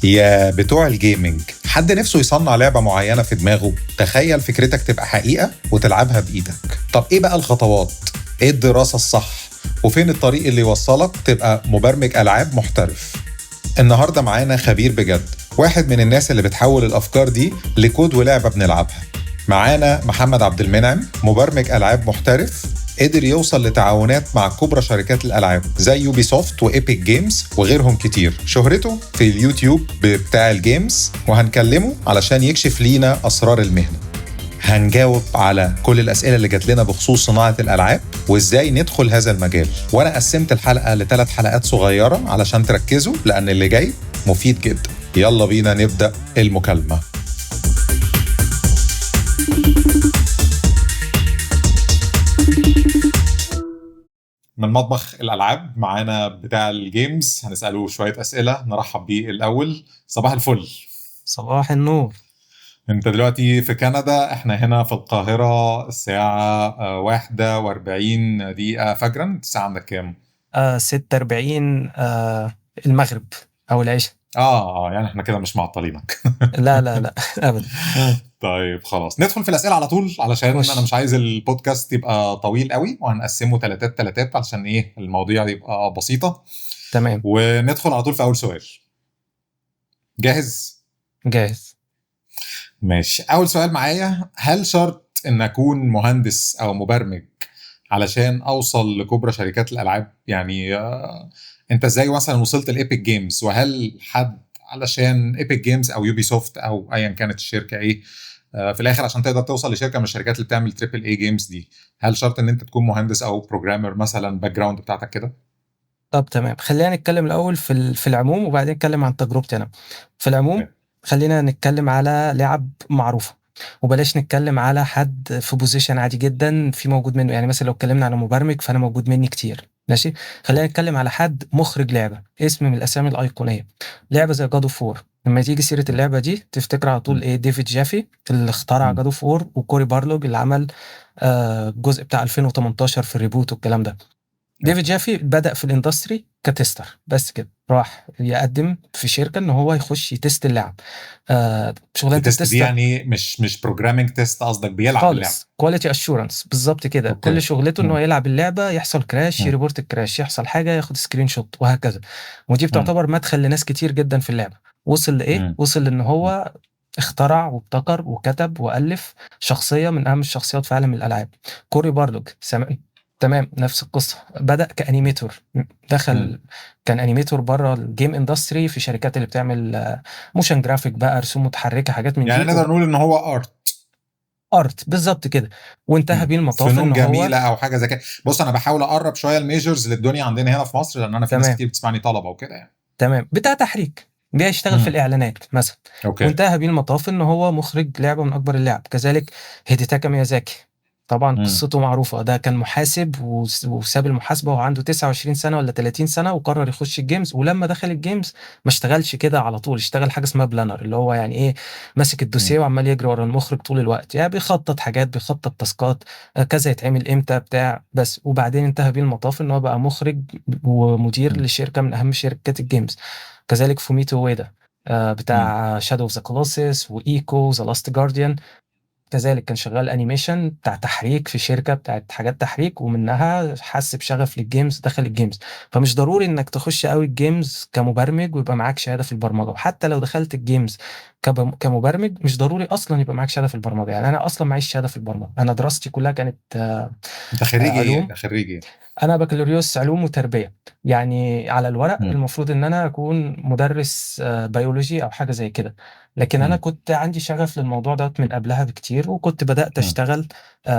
يا بتوع ال gaming، حد نفسه يصنع لعبة معينة في دماغه؟ تخيل فكرتك تبقى حقيقة وتلعبها بإيدك. طب إيه بقى الخطوات؟ إيه الدراسة الصح؟ وفين الطريق اللي يوصلك تبقى مبرمج ألعاب محترف؟ النهاردة معانا خبير بجد، واحد من الناس اللي بتحول الأفكار دي لكود ولعبة بنلعبها. معانا محمد عبد المنعم، مبرمج ألعاب محترف قدر يوصل لتعاونات مع كبرى شركات الألعاب زي Ubisoft و Epic Games وغيرهم كتير. شهرته في اليوتيوب بتاع ال games، وهنكلمه علشان يكشف لينا أسرار المهنة. هنجاوب على كل الأسئلة اللي جات لنا بخصوص صناعة الألعاب وإزاي ندخل هذا المجال. وأنا قسمت الحلقة ل3 حلقات صغيرة علشان تركزوا، لأن اللي جاي مفيد جدا. يلا بينا نبدأ المكالمة. من مطبخ الألعاب معانا بتاع ال games، هنسأله شوية أسئلة. نرحب بيه الأول. صباح الفل. صباح النور. انت دلوقتي في كندا، احنا هنا في القاهرة الساعة 1:41 فجرا. الساعة عندك كام؟ 6:40 المغرب أو العشاء. يعني احنا كده مش معطلينك. لا لا لا أبدا. طيب خلاص ندخل في الأسئلة على طول، علشان أنا مش عايز البودكاست يبقى طويل قوي، وهنقسمه تلاتات علشان إيه المواضيع يبقى بسيطة. تمام. وندخل على طول في أول سؤال. جاهز؟ جاهز. ماشي. أول سؤال معايا، هل شرط إن أكون مهندس أو مبرمج علشان أوصل لكبرى شركات الألعاب؟ يعني أنت إزاي مثلا وصلت ل Epic Games؟ وهل حد علشان Epic Games أو Ubisoft أو أيا كانت الشركة إيه في الآخر عشان تقدر توصل لشركة من الشركات اللي بتعمل triple A games دي، هل شرط إن أنت تكون مهندس أو programmer مثلا، background بتاعتك كده؟ طب تمام، خلينا نتكلم الأول في العموم وبعدين نتكلم عن تجربتي أنا. في العموم خلينا نتكلم على لعب معروفة، وبلاش نتكلم على حد في position عادي جدا في موجود منه. يعني مثلا لو اتكلمنا على مبرمج فأنا موجود مني كتير، ماشي. خلينا نتكلم على حد مخرج لعبة، اسم من الأسامي الأيقونية، لعبة زي God of War. لما تيجي سيرة اللعبة دي تفتكر على طول إيه؟ ديفيد جافي اللي اخترع God of War، وكوري بارلوج اللي عمل الجزء بتاع 2018 في ال reboot والكلام ده. ديفيد جافي بدأ في ال industry ك tester بس كده، راح يقدم في شركة ان هو يخش ي test اللعب. شغلانة ال test دي يعني مش programming test، قصدك بيلعب خالص، quality assurance بالظبط كده. كل شغلته ان هو يلعب اللعبة، يحصل crash ي report ال crash، يحصل حاجة ياخد screenshot وهكذا. ودي بتعتبر مدخل لناس كتير جدا في اللعبة. وصل لايه؟ وصل لان هو اخترع وابتكر وكتب وألف شخصية من اهم الشخصيات في عالم الالعاب. كوري بارلوج تمام، نفس القصة، بدأ ك animator، دخل كان animator بره ال game industry في شركات اللي بتعمل motion graphic بقى، رسوم متحركة، حاجات من يعني دي. نقدر نقول ان هو art بالظبط كده. وانتهى بيه المطاف ان هو جميلة او حاجة زي كده. بص انا بحاول اقرب شوية ال majors للدنيا عندنا هنا في مصر، لان انا في ناس كتير بتسمعني طلبة وكده يعني. تمام، بتاع تحريك، بيشتغل في الاعلانات مثلا. okay. وانتهى بيه المطاف ان هو مخرج لعبة من اكبر اللعب. كذلك هيديتاكا ميازاكي، طبعا قصته معروفة، ده كان محاسب وساب المحاسبة وعنده 29 سنة ولا 30 سنة وقرر يخش ال games. ولما دخل ال games ما اشتغلش كده على طول، اشتغل حاجة اسمها planner، اللي هو يعني ايه، ماسك الدوسيه وعمال يجري ورا المخرج طول الوقت، يعني بيخطط حاجات، بيخطط task ات، كذا يتعمل امتى بتاع بس. وبعدين انتهى بيه المطاف ان هو بقى مخرج ومدير لشركة من اهم شركات ال games. كذلك فوميتو ويدا بتاع Shadow of the Colossus و Ico The Last Guardian، كذلك كان شغال animation بتاع تحريك في شركة بتاعت حاجات تحريك، ومنها حس بشغف لل games دخل ال games. فمش ضروري انك تخش قوي ال games كمبرمج ويبقى معاك شهادة في البرمجة، وحتى لو دخلت ال games كمبرمج مش ضروري اصلا يبقى معاك شهادة في البرمجة. يعني انا اصلا معيش شهادة في البرمجة، انا دراستي كلها كانت انت خريج علوم. ايه؟ خريج ايه؟ انا بكالوريوس علوم وتربيه، يعني على الورق المفروض ان انا اكون مدرس بيولوجي او حاجة زي كده، لكن انا كنت عندي شغف للموضوع ده من قبلها بكتير، وكنت بدات اشتغل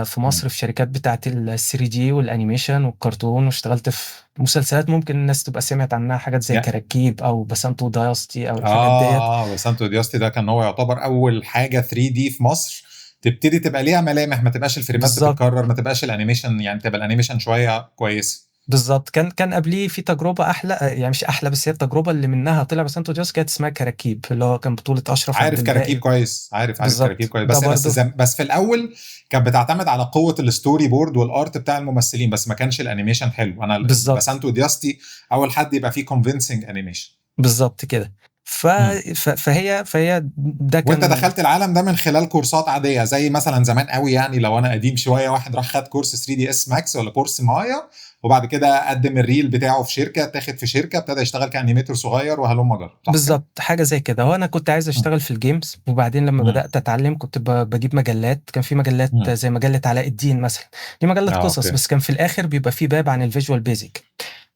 في مصر في شركات بتاعه ال 3D وال animation والكرتون، واشتغلت في مسلسلات ممكن الناس تبقى سمعت عنها، حاجات زي كراكيب او بسنتو دايستي او الحاجات ديت. بسنتو دايستي ده كان هو يعتبر اول حاجة 3D في مصر تبتدي تبقى ليها ملامح، ما تبقاش ال frame ات بتتكرر، ما تبقاش ال animation، يعني تبقى ال animation شوية كويس. بالظبط. كان قبليه في تجربه احلى، يعني مش احلى بس هي التجربة اللي منها طلع بسنتو ديوس، كانت اسمها كراكيب، اللي هو كان بطوله اشرف عبد عارف الباقي. كراكيب كويس، عارف كراكيب كويس، بس بس في الاول كانت بتعتمد على قوة ال storyboard وال art بتاع الممثلين، بس ما كانش ال animation حلو. انا بسنتو دياستي اول حد يبقى فيه convincing animation. بالظبط كده. ف إمم. ف فهي فهي ده وأنت كان. دخلت العالم ده من خلال كورسات عادية، زي مثلًا زمان أوي، يعني لو أنا قديم شوية، واحد راح خد كورس 3ds max والّا كورس مايا، وبعد كده قدم الreel بتاعه في شركة، اتاخد في شركة، ابتدى يشتغل كanimator صغير وهلم جرا، صح كده؟ بالضبط، حاجة زي كده. هو أنا كنت عايز إمم. أشتغل في الgames، وبعدين لمّا إمم. بدأت أتعلم كنت باجيب مجلات، كان في مجلات إمم. زي مجلة علاء الدين مثلًا، دي مجلة قصص، Okay. بس كان في الآخر بيبقى في باب عن الvisual basic،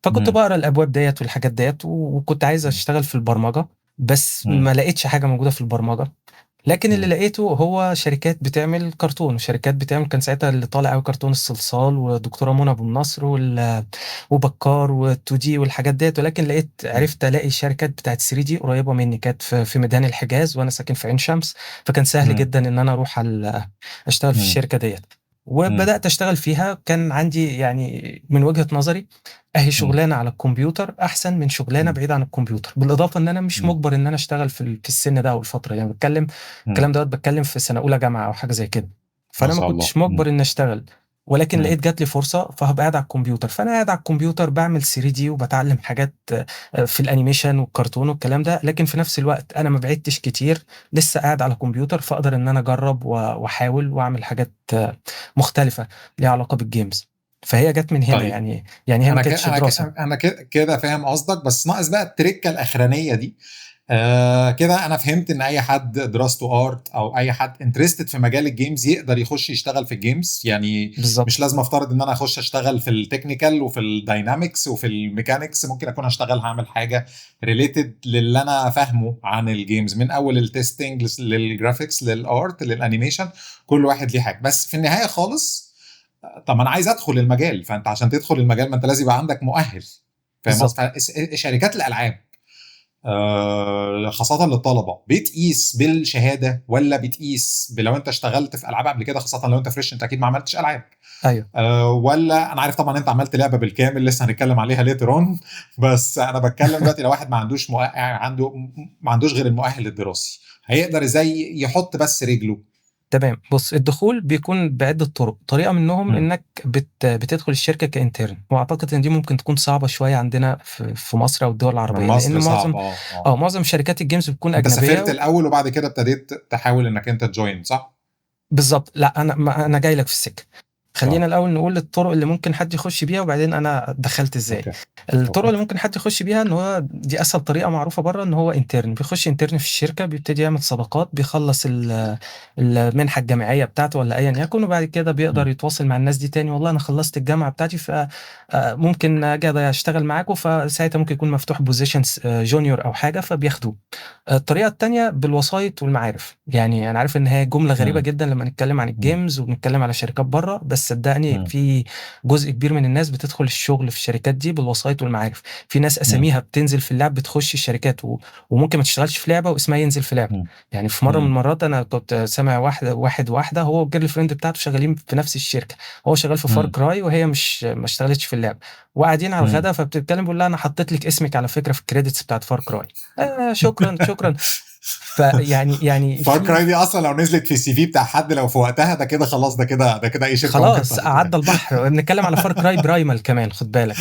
فكنت إمم. باقرا الأبواب ديّة والحاجات ديّة، وكنت عايز إمم. أشتغل في البرمجة، بس إمم. ما لقيتش حاجة موجودة في البرمجة، لكن اللي إمم. لقيته هو شركات بتعمل كرتون، وشركات بتعمل، كان ساعتها اللي طالع أوي كرتون الصلصال ودكتورة منى أبو النصر وبكار وال2D والحاجات ديّة، ولكن لقيت إمم. عرفت ألاقي شركات بتاعة 3D قريبة مني، كانت في ميدان الحجاز وأنا ساكن في عين شمس، فكان سهل إمم. جدًا إن أنا أروح أشتغل في إمم. الشركة ديّة، إمم. وبدأت أشتغل فيها. كان عندي يعني من وجهة نظري أهي إمم. شغلانة على الكمبيوتر أحسن من شغلانة إمم. بعيدة عن الكمبيوتر، بالإضافة إن أنا مش إمم. مُجبر إن أنا أشتغل في السن ده أو الفترة دي، أنا باتكلم إمم. الكلام دوّة، باتكلم في سنة أولى جامعة أو حاجة زي كده، ما فأنا ما شاء الله. كنتش مُجبر إني أشتغل، ولكن إمم. لقيت جات لي فرصة فهابقى قاعد على الكمبيوتر، فأنا قاعد على الكمبيوتر باعمل 3D وباتعلم حاجات في ال animation والكرتون والكلام ده، لكن في نفس الوقت أنا ما بعدتش كتير، لسه قاعد على كمبيوتر، فأقدر إن أنا أجرب وأحاول وأعمل حاجات مختلفة ليها علاقة بال games. فهي جت من هنا. طيب. يعني هي ما أنا كانتش أنا دراسة. أنا كده فاهم قصدك، بس ناقص بقى التركة الأخرانية دي. كده أنا فهمت إن أي حد دراسته art أو أي حد interested في مجال ال games يقدر يخش يشتغل في ال games، يعني مش لازم أفترض إن أنا أخش أشتغل في ال technical وفي ال dynamics وفي ال mechanics، ممكن أكون هشتغل هعمل حاجة related للي أنا فاهمه عن ال games، من أول ال testing لل graphics لل art لل animation، كل واحد ليه حاجة. بس في النهاية خالص، طب أنا عايز أدخل المجال، فأنت عشان تدخل المجال ما أنت لازم يبقى عندك مؤهل، فاهم قصدي؟ شركات الألعاب، خاصة للطلبة، بتقيس بالشهادة ولا بتقيس لو أنت اشتغلت في ألعاب قبل كده، خاصة لو أنت fresh، أنت أكيد ما عملتش ألعاب. ولا أنا عارف طبعاً أنت عملت لعبة بالكامل لسه هنتكلم عليها later on، بس أنا بتكلم دلوقتي لو واحد ما عندوش عنده ما عندوش غير المؤهل الدراسي، هيقدر إزاي يحط بس رجله؟ تمام. الدخول بيكون بعدة طرق. طريقة منهم إنك بتدخل الشركة ك intern، وأعتقد إن دي ممكن تكون صعبة شوية عندنا في مصر أو الدول العربية، مصر لأن صعب، معظم شركات ال games بتكون أنت أجنبية. سافرت الأول وبعد كده ابتديت تحاول إنك أنت ت join، صح؟ بالظبط. لا، أنا جاي لك في السكة. خلينا الأول نقول الطرق اللي ممكن حد يخش بيها، وبعدين أنا دخلت إزاي. الطرق اللي ممكن حد يخش بيها إن هو دي أسهل طريقة معروفة بره، إن هو intern، بيخش intern في الشركة، بيبتدي يعمل صداقات، بيخلص المنحة الجامعية بتاعته ولا أيا يكن، وبعد كده بيقدر يتواصل مع الناس دي تاني، والله أنا خلصت الجامعة بتاعتي ممكن أجي أشتغل معاكم، فساعتها ممكن يكون مفتوح positions، junior أو حاجة فبياخدوه. الطريقة التانية بالوسايط والمعارف. أنا عارف إن هي جملة غريبة جدا لما نتكلم عن ال games وبنتكلم على شركات بره، بس صدقني في جزء كبير من الناس بتدخل الشغل في الشركات دي بالوسايط والمعارف. في ناس أساميها بتنزل في اللعب، بتخش الشركات وممكن ما تشتغلش في لعبة واسمها ينزل في لعبة. في مرة من المرات أنا كنت سامع واحد واحدة هو وال girlfriend بتاعته شغالين في نفس الشركة، هو شغال في فار كراي وهي ما اشتغلتش في اللعبة، وقاعدين على الغدا فبتتكلم بيقول لها أنا حطيت لك اسمك على فكرة في ال credits بتاعت فار كراي. شكرا، شكرا. فيعني، يعني فار في كراي دي اصلا لو نزلت في ال CV بتاع حد لو في وقتها ده كده خلاص، ده كده اي شركه ممكن خلاص، تاخده. عدى البحر. بنتكلم على فار كراي برايمال كمان، خد بالك،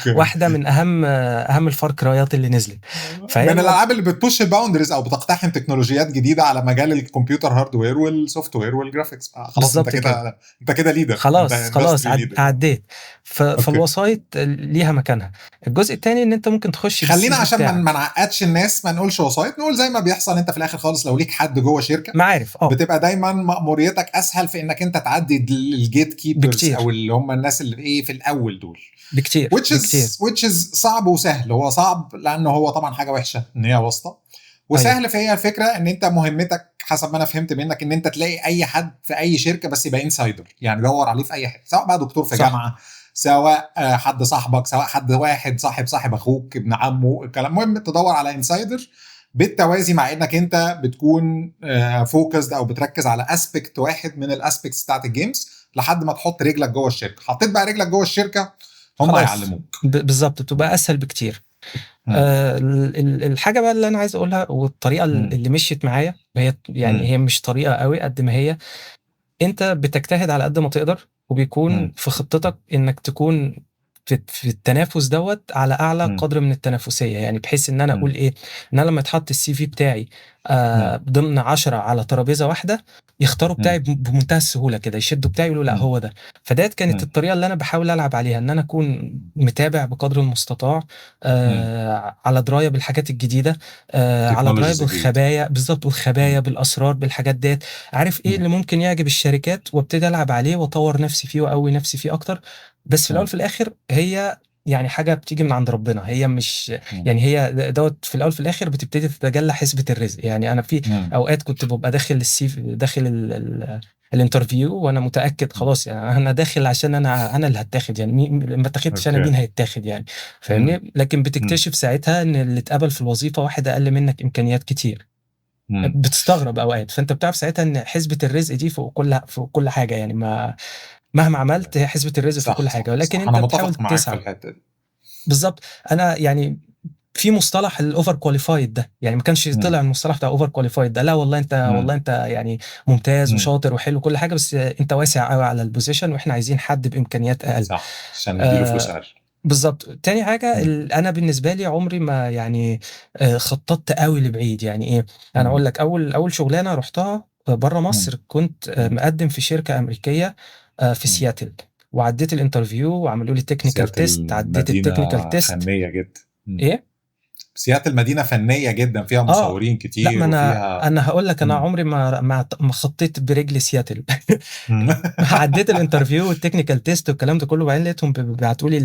واحده من اهم الفار كرايات اللي نزلت. فهي من الالعاب اللي بت push ال boundaries او بتقتحم تكنولوجيات جديده على مجال الكمبيوتر hardware وال software وال graphics. خلاص، بالظبط كده. انت كده leader. انت خلاص، industry leader. عديت. فالوسايط ليها مكانها. الجزء الثاني ان انت ممكن تخش بالسي خلينا في عشان بتاعك. ما نعقدش الناس، ما نقولش وسايط، نقول زي ما بيحصل انت في الاخر خالص لو ليك حد جوه شركه معارف، بتبقى دايما مأموريتك اسهل في انك انت تعدي ال gatekeepers بكتير. او اللي هم الناس اللي في الاول دول. بكتير. which is صعب وسهل. هو صعب لانه هو طبعا حاجه وحشه ان هي واسطه، وسهل فهي الفكره ان انت مهمتك حسب ما انا فهمت منك ان انت تلاقي اي حد في اي شركه بس يبقى insider، يعني دور عليه في اي حته، سواء بقى دكتور في جامعه، سواء حد صاحبك، سواء حد واحد صاحب اخوك، ابن عمه، الكلام. المهم تدور على insider بالتوازي مع انك انت بتكون focused او بتركز على aspect واحد من ال aspects بتاعت ال games لحد ما تحط رجلك جوه الشركه. حطيت بقى رجلك جوه الشركه هم خلاص. هيعلموك. بالظبط، بتبقى اسهل بكتير. الحاجه بقى اللي انا عايز اقولها والطريقه اللي مشيت معايا، هي هي مش طريقه قوي قد ما هي انت بتجتهد على قد ما تقدر، وبيكون في خطتك انك تكون في التنافس دوت على اعلى قدر من التنافسية، يعني بحيث ان انا اقول ايه، ان انا لما اتحط ال CV بتاعي ضمن 10 على ترابيزة واحدة يختاروا بتاعي بمنتهى السهولة كده، يشدوا بتاعي يقولوا لا هو ده. فديت كانت الطريقة اللي انا بحاول العب عليها، ان انا اكون متابع بقدر المستطاع، على دراية بالحاجات الجديدة، على دراية بالخبايا بالظبط، والخبايا بالاسرار بالحاجات ديت، عارف ايه اللي ممكن يعجب الشركات وابتدي العب عليه واطور نفسي فيه واقوي نفسي فيه اكتر. بس في الاول في الاخر هي يعني حاجة بتيجي من عند ربنا، هي مش يعني هي دوت في الاول في الاخر بتبتدي تتجلى حسبه الرزق. يعني انا في اوقات كنت ببقى داخل ال CV، داخل ال interview وانا متاكد خلاص، يعني انا داخل عشان انا اللي هتاخد، يعني ما اتاخدتش انا مين هيتاخد يعني، فاهمني؟ لكن بتكتشف ساعتها ان اللي اتقبل في الوظيفة واحد اقل منك امكانيات كتير، بتستغرب اوقات. فانت بتعرف ساعتها ان حسبه الرزق دي فوق كل حاجة، يعني ما مهما عملت هي حسبة الرزق في كل حاجة، ولكن انت بتحاول تسعى في الحتة دي بالظبط. انا يعني في مصطلح ال over qualified ده، يعني ما كانش طلع المصطلح بتاع over qualified ده، لا والله انت والله انت يعني ممتاز وشاطر وحلو كل حاجة، بس انت واسع قوي على ال position واحنا عايزين حد بامكانيات اقل، صح، عشان نديله فلوس اقل بالظبط. تاني حاجة انا بالنسبة لي عمري ما يعني خططت قوي لبعيد. يعني ايه، انا اقول لك اول شغلانة رحتها بره مصر كنت مقدم في شركة امريكية في سياتل، وعديت ال interview وعملوا لي technical test، عديت ال technical test. فنية جدا. ايه سياتل مدينة فنية جدا، فيها مصورين كتير. لا ما انا وفيها... انا هقول لك انا عمري ما خطيت برجلي سياتل. عديت ال interview وال technical test والكلام ده كله، بعدين لقيتهم بيبعتوا لي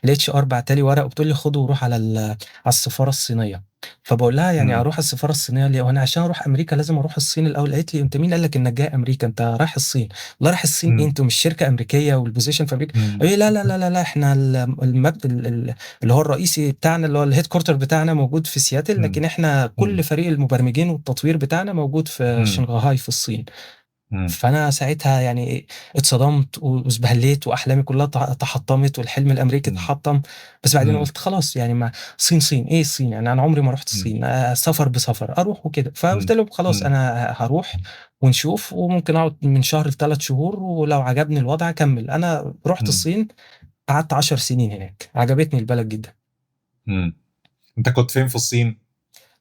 ال HR بعتلي ورق وبتقول لي خده وروح على السفارة الصينية. فبقول لها يعني اروح السفارة الصينية ليه؟ وانا عشان اروح امريكا لازم اروح الصين الاول؟ قالت لي انت مين قال لك انك جاي امريكا؟ انت رايح الصين. لا رايح الصين ايه؟ انتوا مش شركة امريكية وال position في امريكا؟ ايه لا لا لا لا لا، احنا المبنى اللي هو الرئيسي بتاعنا اللي هو ال headquarter بتاعنا موجود في سياتل، لكن احنا كل فريق المبرمجين والتطوير بتاعنا موجود في شنغهاي في الصين. فانا ساعتها يعني اتصدمت وازبهليت واحلامي كلها تحطمت والحلم الامريكي تحطم. بس بعدين قلت خلاص يعني ما صين ايه الصين، يعني انا عمري ما رحت الصين، سفر بسفر اروح وكده. فقلت لهم خلاص انا هروح ونشوف، وممكن اقعد من شهر ل3 شهور، ولو عجبني الوضع اكمل. انا رحت الصين قعدت 10 سنين هناك، عجبتني البلد جدا. انت كنت فين في الصين؟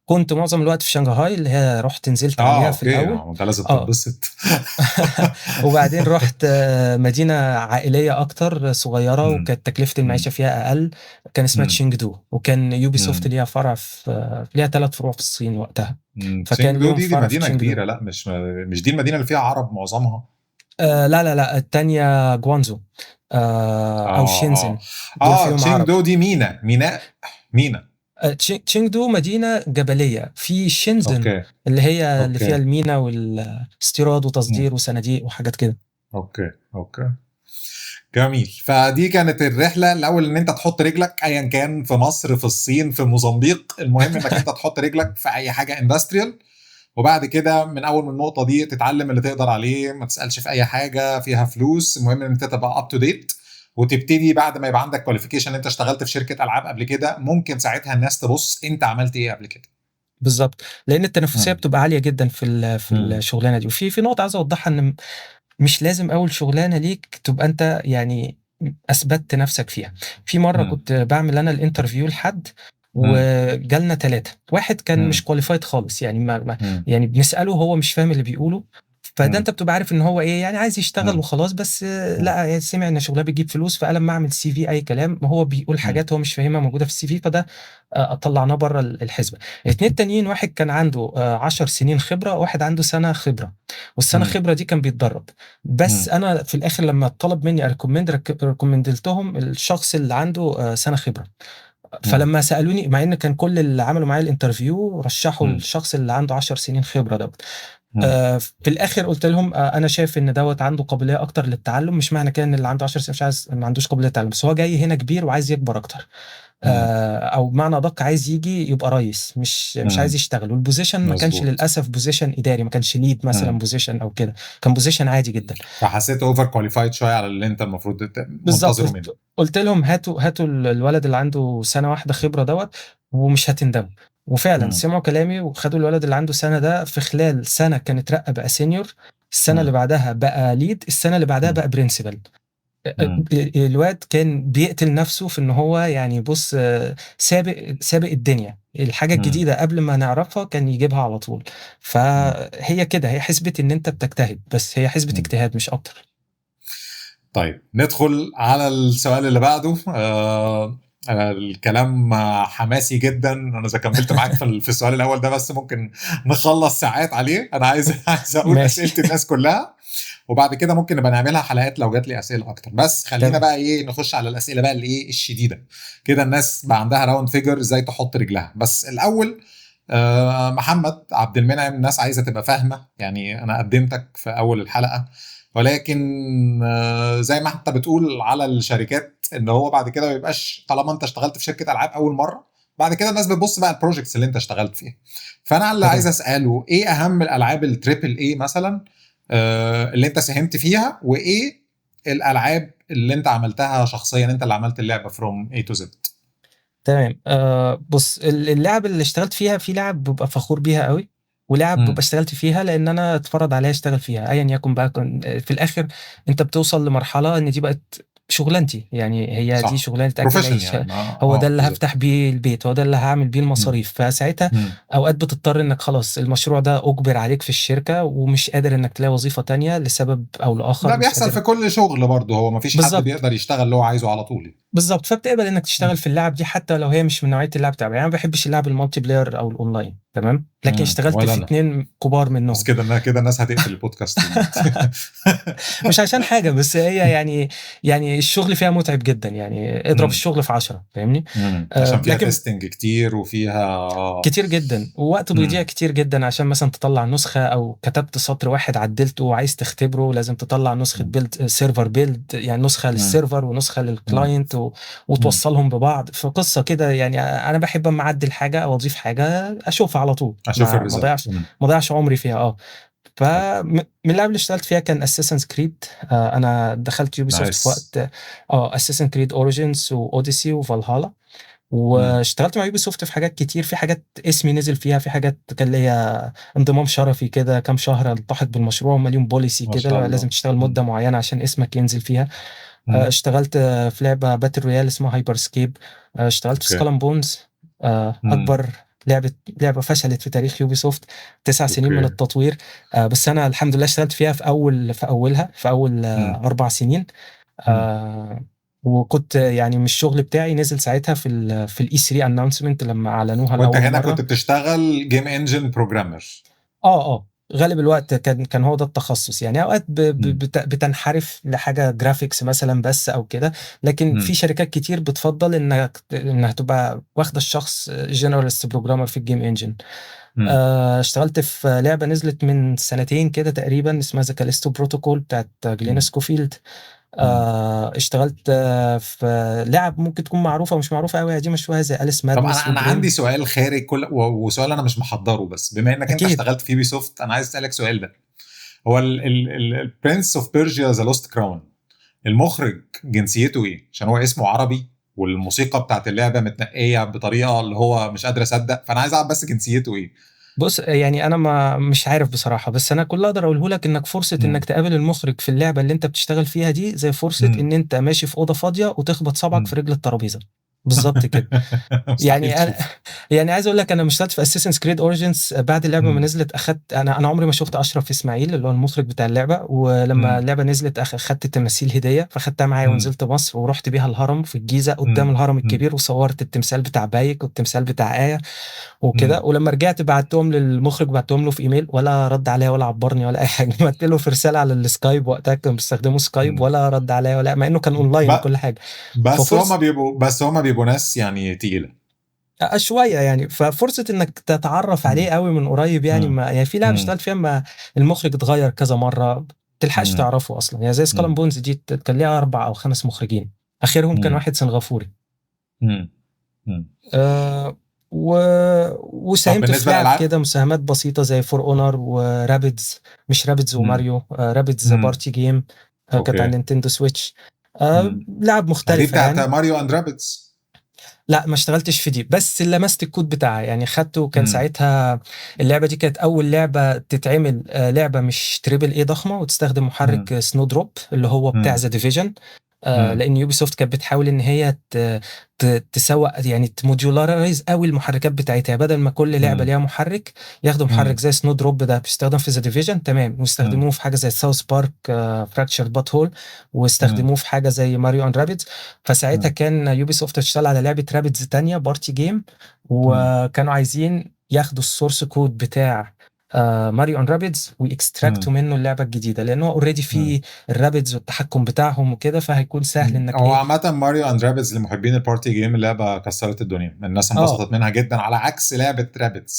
كنت معظم الوقت في شنغهاي اللي هي رحت نزلت عليها في الأول. انت لازم تنبسط. وبعدين رحت مدينة عائلية أكتر صغيرة، وكانت تكلفة المعيشة فيها أقل، كان اسمها تشينجدو، وكان يوبي سوفت ليها فرع في ليها 3 فروع في الصين وقتها. فكان ليهم دي مدينة كبيرة. لا مش دي المدينة اللي فيها عرب معظمها. لا لا لا، الثانية جوانزو أو شينزن. تشينجدو دي ميناء. تشينجدو مدينة جبلية في شينزن. اللي هي اللي فيها المينا والاستيراد وتصدير وصناديق وحاجات كده. okay جميل. فدي كانت الرحلة الأول، إن أنت تحط رجلك أيا كان في مصر، في الصين، في موزمبيق، المهم إنك أنت تحط رجلك في أي حاجة industrial، وبعد كده من أول من النقطة دي تتعلم اللي تقدر عليه، ما تسألش في أي حاجة فيها فلوس، المهم إن أنت تبقى up to date، وتبتدي بعد ما يبقى عندك qualification انت اشتغلت في شركة العاب قبل كده، ممكن ساعتها الناس تبص انت عملت ايه قبل كده. بالظبط، لان التنافسية بتبقى عالية جدا في الشغلانة دي. وفي نقطة عايز اوضحها، ان مش لازم اول شغلانة ليك تبقى انت يعني اثبتت نفسك فيها. في مرة كنت بعمل انا ال interview لحد، وجالنا 3، واحد كان مش qualified خالص، يعني ما يعني بنساله هو مش فاهم اللي بيقوله، فده انت بتبقى عارف ان هو ايه، يعني عايز يشتغل وخلاص، بس لا سمع ان شغلها بتجيب فلوس، فقال لما اعمل CV اي كلام، ما هو بيقول حاجات هو مش فاهمها موجودة في ال CV، فده طلعناه بره الحسبة. 2 تانيين، واحد كان عنده 10 سنين خبره، واحد عنده سنة خبره، والسنة خبره دي كان بيتدرب بس. انا في الاخر لما طلب مني recommend لهم الشخص اللي عنده سنة خبره. فلما سالوني، مع ان كان كل اللي عملوا معايا ال interview رشحوا الشخص اللي عنده 10 سنين خبره دوت، في الاخر قلت لهم انا شايف ان دوت عنده قابلية اكتر للتعلم. مش معنى كده ان اللي عنده 10 سنين مش عايز، ما عندوش قابلية للتعلم، بس هو جاي هنا كبير وعايز يكبر اكتر، او بمعنى ادق عايز يجي يبقى رئيس، مش عايز يشتغل. وال position ما كانش للاسف position اداري، ما كانش lead مثلا position او كده، كان position عادي جدا. فحسيت over qualified شوية على اللي انت المفروض منتظره منه. قلت لهم هاتوا الولد اللي عنده سنة واحدة خبره دوت ومش هتندموا. وفعلا سمعوا كلامي وخدوا الولد اللي عنده سنة ده. في خلال سنة كان اترقى بقى senior، السنة اللي بعدها بقى lead، السنة اللي بعدها بقى principal. مم. الواد كان بيقتل نفسه في ان هو يعني بص سابق الدنيا، الحاجة مم. الجديدة قبل ما نعرفها كان يجيبها على طول. فهي كده، هي حسبة ان انت بتجتهد، بس هي حسبة اجتهاد مش اكتر. طيب ندخل على السؤال اللي بعده. الكلام حماسي جدا، انا اذا كملت معاك في السؤال الاول ده بس ممكن نخلص ساعات عليه. انا عايز اقول اسئلة الناس كلها، وبعد كده ممكن نبقى نعملها حلقات لو جات لي اسئلة اكتر. بس خلينا بقى ايه نخش على الاسئلة بقى اللي ايه الشديدة كده، الناس بقى عندها round figure ازاي تحط رجلها. بس الاول محمد عبد المنعم، الناس عايزه تبقى فاهمه، يعني انا قدمتك في اول الحلقة، ولكن زي ما انت بتقول على الشركات ان هو بعد كده ما يبقاش، طالما انت اشتغلت في شركة العاب اول مرة بعد كده الناس بتبص بقى ال projects اللي انت اشتغلت فيها. فانا اللي عايز اساله ايه اهم الالعاب ال triple A مثلا اللي انت ساهمت فيها، وايه الالعاب اللي انت عملتها شخصيا، انت اللي عملت اللعبة from A to Z؟ تمام. بص، اللعب اللي اشتغلت فيها، في لعب ببقى فخور بيها قوي، ولعب ببقى اشتغلت فيها لان انا اتفرض عليا اشتغل فيها، ايا يكن بقى. في الاخر انت بتوصل لمرحلة ان دي بقت شغلانتي، يعني هي صح. دي شغلانة اكل عيش يعني. هو ده اللي هفتح بيه البيت، هو ده اللي هعمل بيه المصاريف. فساعتها اوقات بتضطر انك خلاص المشروع ده اجبر عليك في الشركة، ومش قادر انك تلاقي وظيفة تانية لسبب او لاخر. ده بيحصل في كل شغل برضه، هو مفيش حد بيقدر يشتغل اللي هو عايزه على طول. بالظبط، فبتقبل انك تشتغل في اللعب دي حتى لو هي مش من نوعية اللعب بتاعتي. يعني انا ما بحبش اللعب ال multiplayer او الاونلاين، تمام، لكن اشتغلت في 2 كبار منهم. بس كده الناس هتقفل البودكاست مش عشان حاجة، بس هي يعني الشغل فيها متعب جدا، يعني اضرب الشغل في 10، فاهمني؟ عشان فيها testing كتير وفيها كتير جدا، ووقت بيضيع كتير جدا عشان مثلا تطلع نسخه، او كتبت سطر واحد عدلته وعايز تختبره لازم تطلع نسخه build server build، يعني نسخه لل server ونسخة لل client وتوصلهم ببعض. فقصة كده يعني. انا بحب اما اعدل حاجة او اضيف حاجة اشوفها على طول، اشوف ما ضيعش عمري فيها. فمن اللعب اللي اشتغلت فيها كان Assassin's Creed. انا دخلت Ubisoft في وقت Assassin's Creed Origins و Odyssey و Valhalla، واشتغلت مع Ubisoft في حاجات كتير، في حاجات اسمي نزل فيها، في حاجات كان ليا انضمام شرفي كده كام شهر التحق بالمشروع، هم ليهم policy كده لازم تشتغل مده معينة عشان اسمك ينزل فيها. اشتغلت في لعبه battle royale اسمها Hyper Scape. اشتغلت في Skull and Bones، اكبر لعبه فشلت في تاريخ Ubisoft، 9 سنين من التطوير. بس انا الحمد لله اشتغلت فيها في اول 4 سنين. وكنت يعني من الشغل بتاعي نزل ساعتها في ال E3 announcement لما اعلنوها لاول مرة. وانت هنا كنت بتشتغل game engine programmer؟ غالب الوقت كان هو ده التخصص، يعني اوقات بتنحرف لحاجة graphics مثلا بس او كده، لكن في شركات كتير بتفضل انها تبقى واخده الشخص generalist programmer في ال game engine. اشتغلت في لعبه نزلت من 2 كده تقريبا اسمها The Callisto Protocol بتاعت جلين سكوفيلد. اشتغلت في لعب ممكن تكون معروفة ومش معروفة قوي، دي مش زي Alice Madness. طب انا عندي سؤال خارج كل وسؤال انا مش محضرة، بس بما انك انت اشتغلت في Ubisoft انا عايز اسالك سؤال ده. هو ال Prince of Persia The Lost Crown المخرج جنسيته ايه؟ عشان هو اسمه عربي والموسيقى بتاعت اللعبة متنقيه بطريقة اللي هو مش قادر اصدق، فانا عايز اعرف بس جنسيته ايه. بص يعني انا ما مش عارف بصراحة، بس انا كل اقدر اقوله لك انك فرصة انك تقابل المخرج في اللعبة اللي انت بتشتغل فيها دي زي فرصة ان انت ماشي في اوضة فاضية وتخبط صبعك في رجل الترابيزة بالظبط كده. يعني يعني عايز اقول لك انا مش في Assassin's Creed Origins بعد اللعبة ما نزلت اخدت انا عمري ما شفت اشرف اسماعيل اللي هو المخرج بتاع اللعبة، ولما اللعبة نزلت اخدت تماثيل هديه، فاخدتها معايا ونزلت مصر ورحت بيها الهرم في الجيزة قدام الهرم الكبير، وصورت التمثال بتاع بايك والتمثال بتاع آية وكده. ولما رجعت بعتهم للمخرج، بعتهم له في ايميل، ولا رد عليا ولا عبرني ولا اي حاجة. بعت له في رسالة على ال Skype، وقتها كان بيستخدموا Skype، ولا رد عليا ولا، مع انه كان اونلاين وكل حاجة. بس هما بيبقوا ناس يعني تقيلة شوية يعني، ففرصه انك تتعرف عليه قوي من قريب يعني. ما يعني في لعبه اشتغلت فيها ما المخرج اتغير كذا مرة، تلحقش تعرفه اصلا. يعني زي Skull and Bones دي كان ليها 4 أو 5 مخرجين، اخرهم كان واحد سنغافوري. وساهمت في لعب كده مساهمات بسيطة زي For Honor و Rabbids، مش Rabbids وماريو، Rabbids Party Game كانت على Nintendo Switch. لعب مختلفة دي بتاعت يعني. Mario and Rabbids لا ما اشتغلتش في دي، بس لمست الكود بتاعها يعني، خدته. كان ساعتها اللعبة دي كانت أول لعبة تتعمل لعبة مش triple A ضخمة وتستخدم محرك Snowdrop اللي هو بتاع The Division. لان Ubisoft كانت بتحاول ان هي تسوق، يعني ت modularize قوي المحركات بتاعتها، بدل ما كل لعبه ليها محرك، ياخدوا محرك زي Snowdrop ده بيستخدم في The Division، تمام، ويستخدموه في حاجة زي South Park Fractured But Whole، واستخدموه في حاجة زي Mario and Rabbids. فساعتها كان Ubisoft تشتغل على لعبه Rabbids تانية party game، وكانوا عايزين ياخدوا ال source code بتاع Mario and Rabbids وي extract وا منه اللعبة الجديده، لانه already في ال Rabbids والتحكم بتاعهم وكده، فهيكون سهل انك هو عامة Mario and Rabbids لمحبين ال party game اللعبة كسرت الدنيا، الناس انبسطت منها جدا، على عكس لعبه Rabbids.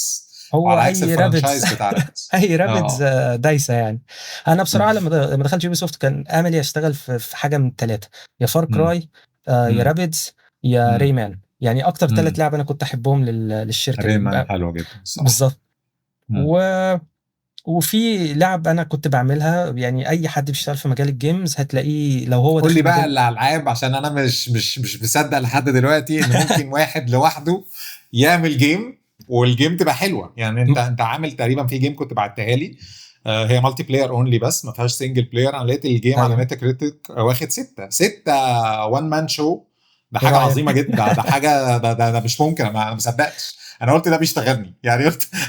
هو وعلى عكس اي ال franchise Rabbids بتاع Rabbids. اي Rabbids دايسه يعني. انا بصراحة لما دخلت Ubisoft كان املي اشتغل في حاجة من الثلاثه، يا Far Cry، يا Rabbids، يا Rayman، يعني اكتر ثلاث لعب انا كنت احبهم للشركة دي. Rayman حلوة جدا الصراحة. بالظبط. وفي لعب انا كنت بعملها، يعني اي حد بيشتغل في مجال ال games هتلاقيه لو هو قول لي داخل بقى مجال الالعاب، عشان انا مش مصدق لحد دلوقتي ان ممكن واحد لوحده يعمل game وال game تبقى حلوة. يعني انت عامل تقريبا في game كنت بعتها لي، هي multiplayer only بس ما فيهاش single player. انا لقيت ال game على Metacritic واخد 6 one man show. ده حاجة عظيمة جدا، ده حاجة ده مش ممكن، انا ما صدقتش، انا قلت ده بيشتغلني يعني،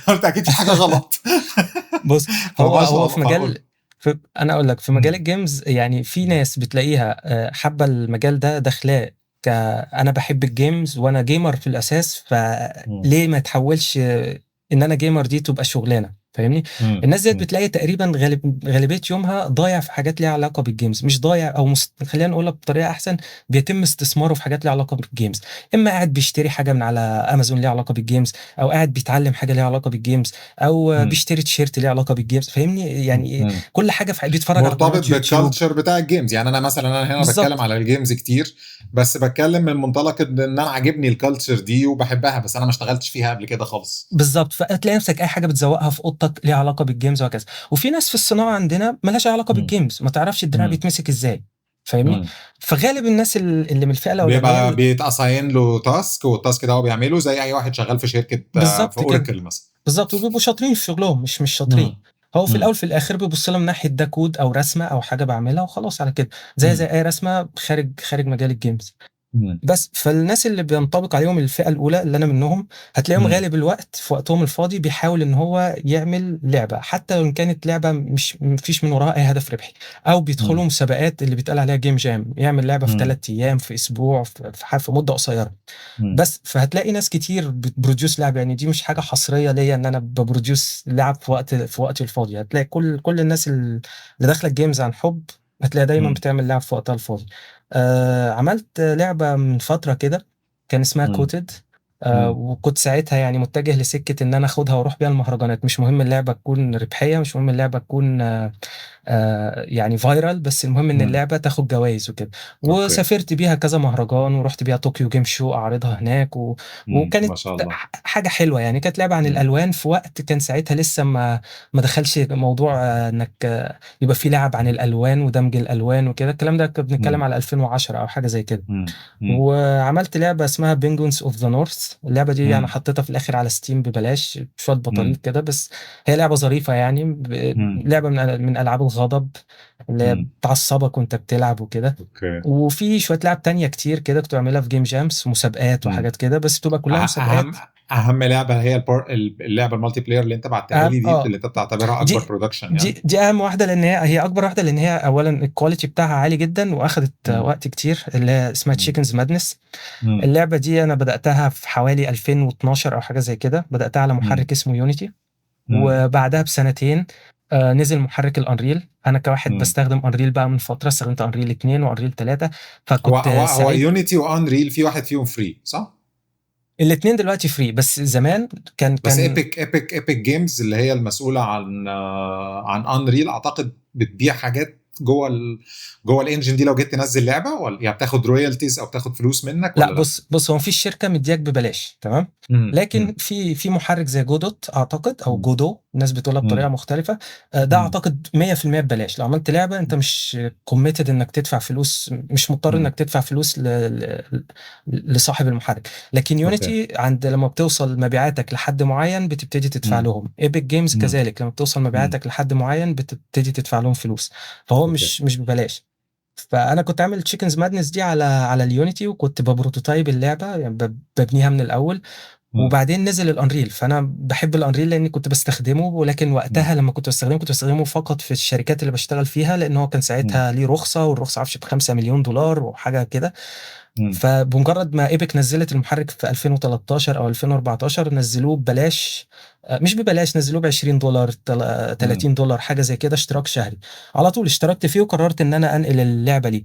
قلت اكيد في حاجة غلط. بص، هو في مجال انا اقول لك في مجال ال games، يعني في ناس بتلاقيها حابة المجال ده، داخلاه انا بحب ال games وانا gamer في الاساس، فليه ما تحولش ان انا gamer دي تبقى شغلانة، فاهمني؟ الناس ديت بتلاقي تقريبا غالبية يومها ضايع في حاجات ليها علاقة بال games، مش ضايع او خلينا نقولها بطريقة احسن، بيتم استثماره في حاجات ليها علاقة بال games، اما قاعد بيشتري حاجة من على امازون ليها علاقة بال games، او قاعد بيتعلم حاجة ليها علاقة بال games، او بيشتري تيشيرت ليها علاقة بال games، فاهمني؟ يعني كل حاجة بيتفرج على مرتبط بال culture بتاع ال games. يعني انا مثلا انا هنا بتكلم على ال games كتير، بس بتكلم من منطلق ان انا عاجبني ال culture دي وبحبها، بس انا ما اشتغلتش فيها قبل كده خالص. بالظبط، فتلاقي نفسك اي حاجة بتزوقها في اوضتك ليها علاقة بال games وهكذا. وفي ناس في الصناعة عندنا مالهاش علاقة بال games، ما تعرفش الدراع بيتمسك ازاي، فاهمني؟ فغالب الناس اللي من الفئة الاولانية بيبقى بيت assign له task، وال task ده هو بيعمله زي اي واحد شغال في شركة في Oracle مثلا. بالظبط، وبيبقوا شاطرين في شغلهم، مش شاطرين. هو في الاول في الاخر بيبص لهم ناحية ده كود او رسمه او حاجة بعملها وخلاص على كده، زي اي رسمه خارج مجال ال games. بس فالناس اللي بينطبق عليهم الفئة الأولى اللي أنا منهم، هتلاقيهم غالب الوقت في وقتهم الفاضي بيحاول إن هو يعمل لعبة، حتى لو كانت لعبة مش مفيش من وراها أي هدف ربحي، أو بيدخلوا مسابقات اللي بيتقال عليها game jam، يعمل لعبة في 3 أيام، في أسبوع، في مدة قصيرة. بس فهتلاقي ناس كتير بت produce لعبة، يعني دي مش حاجة حصرية ليا إن أنا ب produce لعب في وقتي الفاضي. هتلاقي كل الناس اللي داخلة ال games عن حب هتلاقي دايما بتعمل لعب في وقتها الفاضي. عملت لعبة من فترة كده كان اسمها Coated، وكنت ساعتها يعني متجه لسكة إن أنا أخدها وأروح بيها المهرجانات. مش مهم اللعبة تكون ربحية، مش مهم اللعبة تكون يعني viral، بس المهم إن اللعبة تاخد جوائز وكده. وسافرت بيها كذا مهرجان، ورحت بيها Tokyo Game Show أعرضها هناك، وكانت ما شاء الله حاجة حلوة يعني. كانت لعبة عن الألوان في وقت كان ساعتها لسه ما دخلش موضوع إنك يبقى في لعب عن الألوان ودمج الألوان وكده. الكلام ده كنا بنتكلم على 2010 أو حاجة زي كده. وعملت لعبة اسمها Penguins of the North. اللعبة دي أنا حطيتها في الآخر على Steam ببلاش، شوية بطاريق كده، بس هي لعبة ظريفة يعني، لعبة من ألعاب الغضب اللي بتعصبك وانت بتلعب وكده. وفي شوية لعب تانية كتير كده كنت بعملها في game jams، مسابقات وحاجات كده، بس بتبقى كلها مسابقات. اهم لعبه هي اللعبة ال multiplayer اللي انت بعتها لي دي، اللي انت بتعتبرها اكبر production يعني. دي اهم واحدة، لان هي اكبر واحدة، لان هي اولا ال quality بتاعها عالي جدا واخدت وقت كتير، اللي هي اسمها Chickens Madness. اللعبة دي انا بداتها في حوالي 2012 او حاجة زي كده، بداتها على محرك اسمه Unity، وبعدها بسنتين نزل محرك ال Unreal. انا كواحد بستخدم Unreal بقى من فترة، استخدمت Unreal 2 و Unreal 3، فكنت هو Unity و Unreal في واحد فيهم free صح؟ الاثنين دلوقتي free، بس زمان كان بس Epic Games اللي هي المسؤولة عن Unreal اعتقد بتبيع حاجات جوه ال engine دي. لو جيت تنزل لعبه ولا يعني بتاخد royalties او بتاخد فلوس منك ولا لا؟ بص هو مفيش شركة مدياك ببلاش، تمام؟ لكن في محرك زي Godot اعتقد، او Godot الناس بتقولها بطريقة مختلفة، ده اعتقد 100% ببلاش. لو عملت لعبه انت مش committed انك تدفع فلوس، مش مضطر انك تدفع فلوس لصاحب المحرك. لكن Unity عند لما بتوصل مبيعاتك لحد معين بتبتدي تدفع لهم. Epic Games كذلك لما بتوصل مبيعاتك لحد معين بتبتدي تدفع لهم فلوس، فهو مش ببلاش. فانا كنت عامل Chicken's Madness دي على ال Unity، وكنت ب prototype اللعبة يعني ببنيها من الاول. وبعدين نزل ال Unreal، فانا بحب ال Unreal لاني كنت بستخدمه، ولكن وقتها لما كنت بستخدمه كنت بستخدمه فقط في الشركات اللي بشتغل فيها، لان هو كان ساعتها ليه رخصه، والرخصه معرفش ب 5 مليون دولار وحاجه كده. فبمجرد ما Epic نزلت المحرك في 2013 او 2014 نزلوه ببلاش، مش ببلاش، نزلوه ب $20، $30، حاجة زي كده، اشتراك شهري. على طول اشتركت فيه وقررت ان انا انقل اللعبة ليه،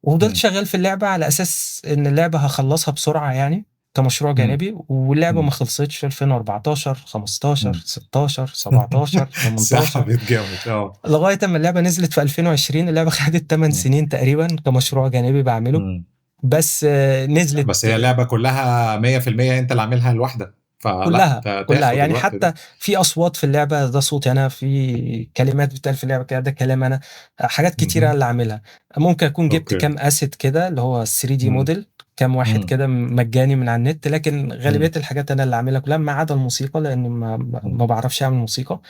وفضلت شغال في اللعبة على اساس ان اللعبة هخلصها بسرعة يعني كمشروع جانبي، واللعبة ما خلصتش في 2014 15 16 17 18 سحبت جامد لغاية اما اللعبة نزلت في 2020. اللعبة خدت 8 سنين تقريبا كمشروع جانبي بعمله، بس نزلت. بس هي اللعبة كلها 100% انت اللي عاملها لوحدك، كلها يعني، حتى ده في اصوات في اللعبة ده صوتي انا، في كلمات بتقال في اللعبة كده ده كلام انا، حاجات كتيرة انا اللي عاملها. ممكن اكون جبت كام asset كده اللي هو 3D model، كام واحد كده مجاني من على النت، لكن غالبية الحاجات انا اللي عاملها كلها ما عدا الموسيقى، لان ما بعرفش اعمل موسيقى.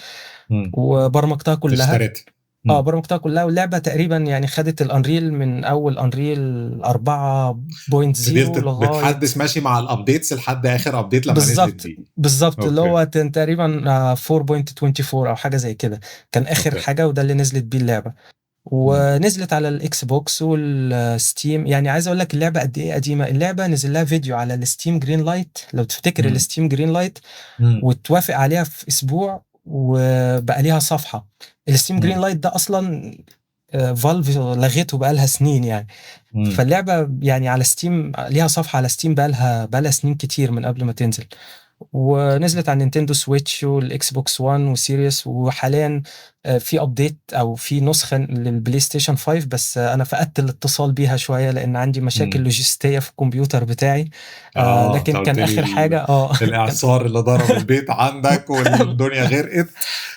وبرمجتها كلها، اشتريت برمجتها كلها. واللعبة تقريبا يعني خدت ال Unreal من اول Unreal 4.0 لغاية بتحدث ماشي مع ال updates لحد اخر update لما نزلت دي بالظبط، اللي هو تقريبا 4.24 او حاجة زي كده كان اخر حاجة، وده اللي نزلت بيه اللعبة. ونزلت على ال Xbox وال Steam. يعني عايز اقول لك اللعبة قد ايه قديمة. اللعبة نزل لها فيديو على ال Steam Greenlight، لو تفتكر ال Steam Greenlight، وتوافق عليها في اسبوع وبقى ليها صفحة. ال Steam Greenlight ده اصلا Valve لغيته بقى لها سنين يعني. فاللعبه يعني على Steam ليها صفحة على Steam بقى لها سنين كتير من قبل ما تنزل. ونزلت على Nintendo Switch وال Xbox 1 و Series، وحاليا في update او في نسخه لل PlayStation 5، بس انا فقدت الاتصال بيها شوية لان عندي مشاكل لوجستية في الكمبيوتر بتاعي. لكن كان اخر حاجة الاعصار اللي ضرب البيت عندك والدنيا غرقت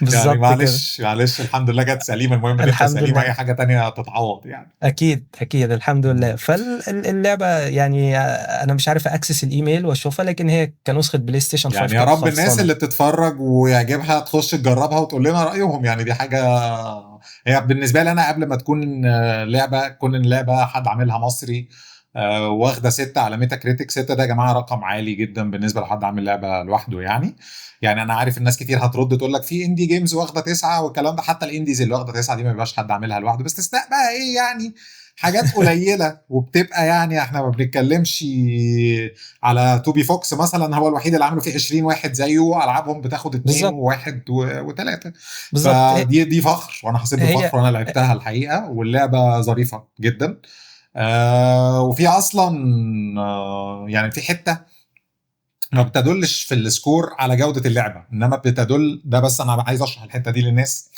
يعني، معلش الحمد لله جت سليمة، المهم ان انت سليمة، اي حاجة تانية تتعوض يعني. اكيد الحمد لله. فاللعبه يعني انا مش عارف access الايميل واشوفها، لكن هي كنسخه PlayStation 5 يعني. يا رب الناس اللي بتتفرج ويعجبها تخش تجربها وتقول لنا رايهم يعني. دي حاجة هي بالنسبة لي انا قبل ما تكون لعبه، كون اللعبة حد عاملها مصري واخده 6 على Metacritic، 6 ده يا جماعة رقم عالي جدا بالنسبة لحد عامل لعبه لوحده يعني. يعني انا عارف الناس كتير هترد تقول لك في indie games واخده 9 والكلام ده، حتى ال indies اللي واخده 9 دي ما بيبقاش حد عاملها لوحده، بس استثناء بقى ايه يعني حاجات قليله، وبتبقى يعني احنا ما بنتكلمش على Toby Fox مثلا، هو الوحيد اللي عمله فيه 20 واحد زيه، العابهم بتاخد 2 و1 و3. فدي دي فخر، وانا حسيت بفخر وانا لعبتها الحقيقة، واللعبة ظريفة جدا. وفي اصلا يعني في حتة ما بتدلش في ال score على جودة اللعبة، انما بتدل ده، بس انا عايز اشرح الحتة دي للناس.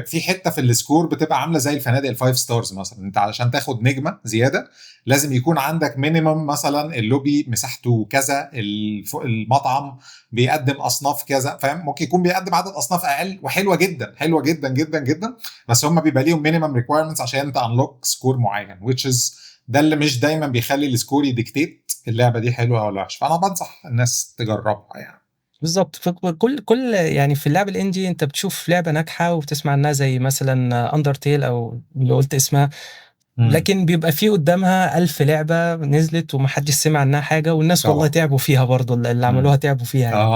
في حتة في ال score بتبقى عاملة زي الفنادق ال five stars مثلا، انت علشان تاخد نجمة زيادة لازم يكون عندك minimum مثلا اللوبي مساحته كذا، المطعم بيقدم اصناف كذا، فاهم؟ ممكن يكون بيقدم عدد اصناف اقل وحلوة جدا، حلوة جدا جدا جدا، بس هم بيبقى ليهم minimum requirements عشان انت unlock score معين، which is ده اللي مش دايما بيخلي ال score ي dictate اللعبة دي حلوة ولا وحشة. فانا بنصح الناس تجربها يعني. بالظبط. كل يعني في اللعب ال indie انت بتشوف لعبه ناجحة وبتسمع عنها زي مثلا Undertale او اللي قلت اسمها، لكن بيبقى في قدامها 1000 لعبه نزلت ومحدش سمع عنها حاجة، والناس والله تعبوا فيها برضو، اللي عملوها تعبوا فيها يعني.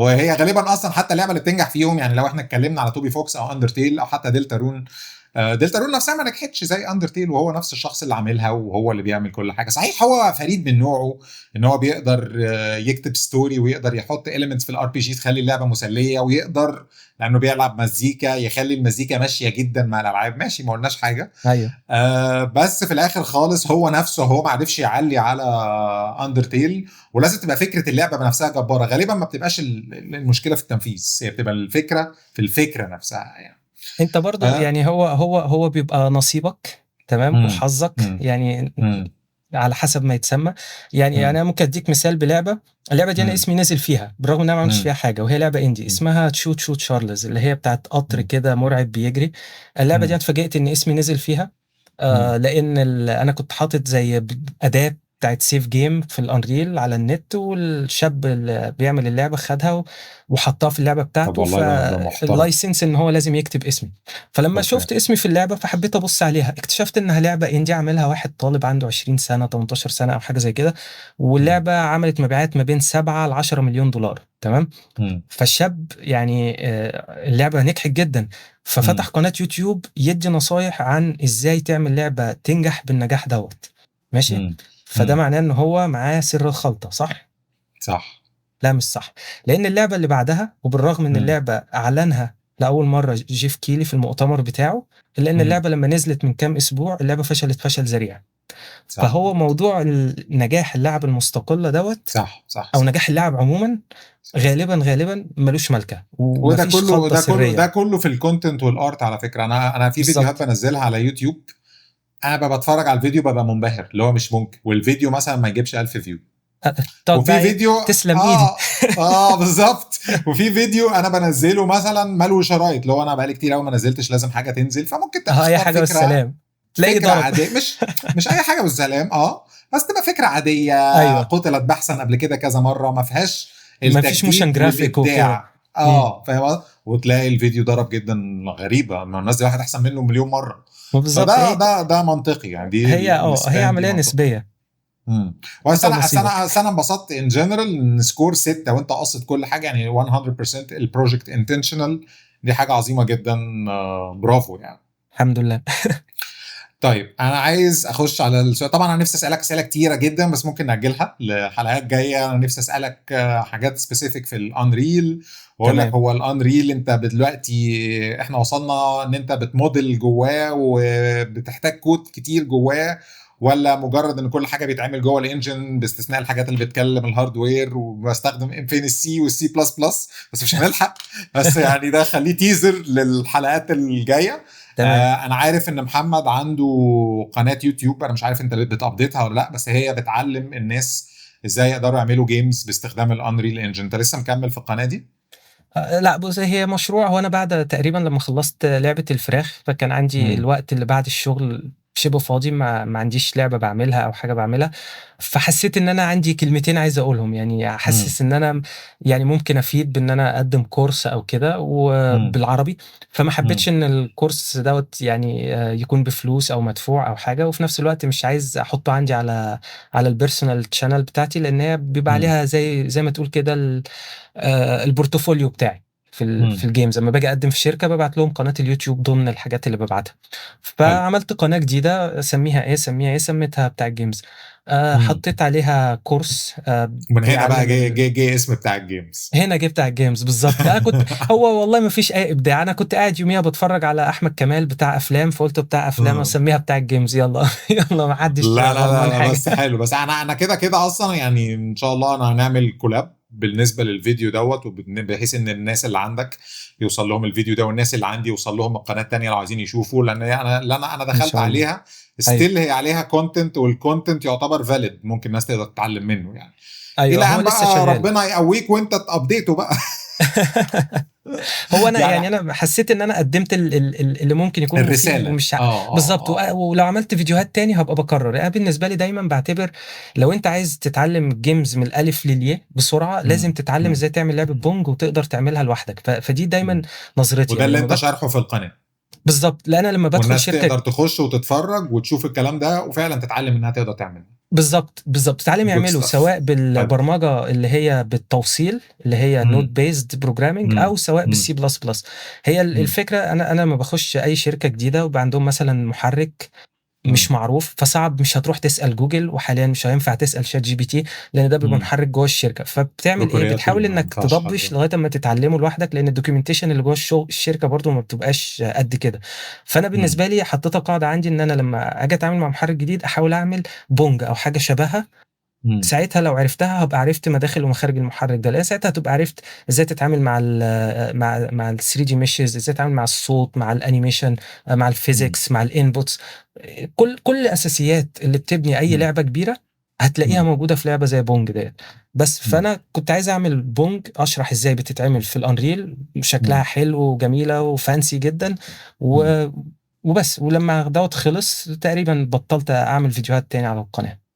وهي غالبا اصلا حتى اللعبة اللي بتنجح فيهم، يعني لو احنا اتكلمنا على Toby Fox او Undertale او حتى Deltarune، Deltarune نفسها ما نجحتش زي Undertale، وهو نفس الشخص اللي عاملها وهو اللي بيعمل كل حاجة. صحيح هو فريد من نوعه ان هو بيقدر يكتب story ويقدر يحط elements في ال RPG تخلي اللعبة مسلية، ويقدر لانه بيلعب مزيكا يخلي المزيكا ماشية جدا مع الالعاب، ماشي ما قلناش حاجة. ايوه. بس في الاخر خالص هو نفسه هو ما عرفش يعلي على Undertale، ولازم تبقى فكرة اللعبة بنفسها جبارة. غالبا ما بتبقاش المشكلة في التنفيذ، هي بتبقى الفكرة في الفكرة نفسها يعني. انت برضو يعني هو بيبقى نصيبك، تمام، وحظك يعني على حسب ما يتسمى يعني. انا ممكن اديك مثال بلعبه، اللعبة دي انا اسمي نزل فيها بالرغم ان انا ما عملتش فيها حاجة، وهي لعبه indie اسمها Choo Choo Charles، اللي هي بتاعت قطر كده مرعب بيجري. اللعبة دي انا اتفاجئت ان اسمي نزل فيها، لان انا كنت حاطط زي اداه بتاعت save game في ال Unreal على النت، والشاب اللي بيعمل اللعبة خدها وحطها في اللعبة طب بتاعته، والله ده محترم. فال license ان هو لازم يكتب اسمي. فلما okay. شفت اسمي في اللعبة فحبيت ابص عليها، اكتشفت انها لعبه indie عاملها واحد طالب عنده 20 سنة 18 سنة او حاجة زي كده، واللعبة عملت مبيعات ما بين 7 ل 10 مليون دولار. تمام. فالشاب يعني اللعبة نجحت جدا، ففتح قناة يوتيوب يدي نصايح عن ازاي تعمل لعبه تنجح بالنجاح دوت. ماشي. فده معناه ان هو معاه سر الخلطة، صح؟ صح. لا مش صح، لان اللعبة اللي بعدها، وبالرغم ان اللعبة اعلنها لاول مرة جيف كيلي في المؤتمر بتاعه، الا ان اللعبة لما نزلت من كام اسبوع اللعبة فشلت فشل ذريع. صح. فهو موضوع نجاح اللعب المستقلة دوت، صح صح، او نجاح اللعب عموما غالبا ملوش ملكه، وده ومفيش كله خلطه ده كله سرية. ده كله في ال content وال art. على فكرة انا في فيديوهات بالظبط. بنزلها على يوتيوب، انا ببقى بتفرج على الفيديو ببقى منبهر، اللي هو مش ممكن، والفيديو مثلا ما يجيبش 1000 view. طب وفي بقى إيه؟ فيديو تسلم ايدي. بالظبط. وفي فيديو انا بنزله مثلا ملو شرايط، اللي هو انا بقالي كتير قوي ما نزلتش، لازم حاجة تنزل، فممكن اي تختار حاجة فكرة، والسلام، تلاقي فكرة ضرب. عادية، مش اي حاجة والسلام، بس تبقى فكرة عادية. ايوه، قتلت بحثا قبل كده كذا مرة، ما فيهاش ما فيش motion التجديد جرافيك وكده. والابداع. فاهم قصدي؟ وتلاقي الفيديو ضرب جدا، غريبة، ما الناس دي واحد احسن منه مليون مرة. ما بالظبط. فده هي ده ده منطقي يعني، دي هي هي السبان دي عملية منطقي. نسبيه. بس انت انا ونصيبك. انا انبسطت in general ان score 6 وانت قاصد كل حاجة، يعني 100% ال project intentional، دي حاجة عظيمة جدا، برافو يعني. الحمد لله. طيب انا عايز اخش على السؤال. طبعا انا نفسي اسالك اسئلة كتيرة جدا، بس ممكن ناجلها لحلقات جاية. انا نفسي اسالك حاجات specific في ال Unreal، واقول لك تمام. هو ال Unreal انت دلوقتي احنا وصلنا ان انت بتموديل جواه وبتحتاج كود كتير جواه، ولا مجرد ان كل حاجة بيتعمل جوه ال engine باستثناء الحاجات اللي بتكلم ال hardware، وبستخدم فين السي والسي بلس بلس، بس مش هنلحق، بس يعني ده خليه teaser للحلقات الجاية. تمام. انا عارف ان محمد عنده قناة يوتيوب، انا مش عارف انت بت update ها ولا لا، بس هي بتعلم الناس ازاي يقدروا يعملوا games باستخدام ال Unreal Engine. انت لسه مكمل في القناة دي؟ لا بص، هي مشروع. هو انا بعد تقريبا لما خلصت لعبة الفراخ، فكان عندي الوقت اللي بعد الشغل شبه فاضي، ما عنديش لعبة بعملها او حاجة بعملها، فحسيت ان انا عندي كلمتين عايز اقولهم، يعني حاسس ان انا يعني ممكن افيد بان انا اقدم course او كده وبالعربي. فما حبيتش ان ال course دوت يعني يكون بفلوس او مدفوع او حاجة، وفي نفس الوقت مش عايز احطه عندي على ال personal channel بتاعتي، لان هي بيبقى عليها زي ما تقول كده ال portfolio بتاعي في ال games. لما باجي اقدم في شركة ببعت لهم قناة اليوتيوب ضمن الحاجات اللي ببعتها. فعملت قناة جديدة، سميها ايه سميها ايه، سميتها بتاع ال games. حطيت عليها course من هنا بقى جه اسم بتاع ال games. هنا جه بتاع ال games بالظبط. انا كنت هو والله ما فيش اي ابداع، انا كنت قاعد يوميها بتفرج على احمد كمال بتاع افلام، فقلت بتاع افلام اسميها بتاع ال games، يلا يلا ما حدش لا لا لا, لا بس حلو. بس انا كده كده اصلا يعني ان شاء الله انا هنعمل collab بالنسبة للفيديو دوت، وبحيث ان الناس اللي عندك يوصل لهم الفيديو ده، والناس اللي عندي يوصل لهم القناة الثانية لو عايزين يشوفوا، لان انا دخلت عليها still هي عليها content، وال content يعتبر valid، ممكن الناس تقدر تتعلم منه يعني. ايوه هو لسه شغال، ربنا يقويك وانت ت update ه بقى. هو انا يعني انا حسيت ان انا قدمت اللي ممكن يكون الرسالة ومش بالظبط. ولو عملت فيديوهات تاني هبقى بكرر. انا بالنسبة لي دايما بعتبر لو انت عايز تتعلم games من الالف للياء بسرعة لازم تتعلم ازاي تعمل لعبه Pong وتقدر تعملها لوحدك. فدي دايما نظرتي، وده اللي انت شارحه في القناة بالظبط. لان انا لما بدخل والناس شركة تقدر تخش وتتفرج وتشوف الكلام ده وفعلا تتعلم انها تقدر تعمل بالظبط بالظبط. تتعلم يعمله سواء بالبرمجة اللي هي بالتوصيل اللي هي node based programming، او سواء بالسي بلس بلس. هي الفكرة انا لما بخش اي شركة جديدة وبقى عندهم مثلا محرك مش معروف، فصعب مش هتروح تسال جوجل، وحاليا مش هينفع تسال ChatGPT لان ده بيبقى محرك جوه الشركة. فبتعمل ايه؟ بتحاول انك تضبش لغاية اما تتعلمه لوحدك، لان ال documentation اللي جوه الشركة برضو ما بتبقاش قد كده. فانا بالنسبة لي حطيتها قاعدة عندي ان انا لما اجي اتعامل مع محرك جديد احاول اعمل Pong او حاجة شبهها. ساعتها لو عرفتها هبقى عرفت مداخل ومخارج المحرك ده، لان ساعتها هتبقى عرفت ازاي تتعامل مع ال مع مع ال 3D meshes، ازاي تتعامل مع الصوت، مع ال animation، مع ال physics، مع ال inputs، كل الاساسيات اللي بتبني اي لعبه كبيرة هتلاقيها موجودة في لعبه زي Pong ديت. بس فانا كنت عايز اعمل Pong اشرح ازاي بتتعمل في ال Unreal، شكلها حلو وجميلة و fancy جدا وبس. ولما دوت خلص تقريبا بطلت اعمل فيديوهات تاني على القناة.